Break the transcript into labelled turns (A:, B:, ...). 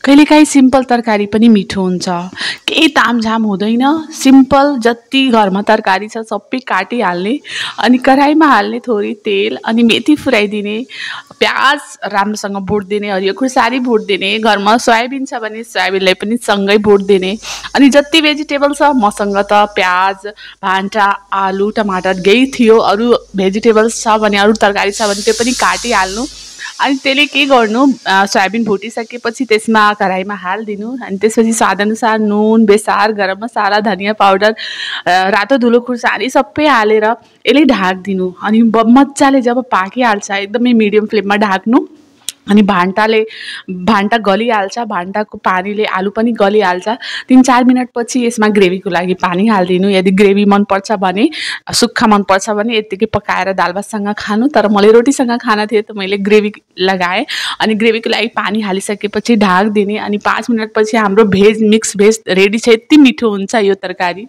A: कहिलेकाहीँ सिम्पल तरकारी पनि मिठो हुन्छ। केही तामझाम हुँदैन, सिम्पल जति घरमा तरकारी छ सबै काटिहाल्ने अनि कराहीमा हाल्ने थोरै तेल अनि मेथी फुराइदिने, प्याज राम्रोसँग भुटिदिने, हरियो खुर्सानी भुटिदिने, घरमा सोयाबिन छ भने सोयाबिनलाई पनि सँगै भुटिदिने अनि जति भेजिटेबल छ मसँग त प्याज, भान्टा, आलु, टमाटर यही थियो। अरू भेजिटेबल्स छ भने अरू तरकारी छ भने त्यो पनि काटिहाल्नु अनि त्यसले के गर्नु सोयाबिन भुटिसकेपछि त्यसमा कराहीमा हालिदिनु अनि त्यसपछि स्वादअनुसार नुन, बेसार, गरम मसाला, धनियाँ पाउडर, रातो धुलो खुर्सानी सबै हालेर यसले ढाकिदिनु अनि मजाले जब पाकिहाल्छ एकदमै मिडियम फ्लेममा ढाक्नु अनि भान्टा गलिहाल्छ, भान्टाको पानीले आलु पनि गलिहाल्छ। 3-4 मिनटपछि यसमा ग्रेभीको लागि पानी हालिदिनु। यदि ग्रेभी मनपर्छ भने, सुक्खा मनपर्छ भने यत्तिकै पकाएर दाल भातसँग खानु। तर मलाई रोटीसँग खाना थियो त मैले ग्रेभी लगाएँ अनि ग्रेभीको लागि पानी हालिसकेपछि ढाकिदिने अनि 5 मिनटपछि हाम्रो मिक्स भेज रेडी छ। यति मिठो हुन्छ यो तरकारी।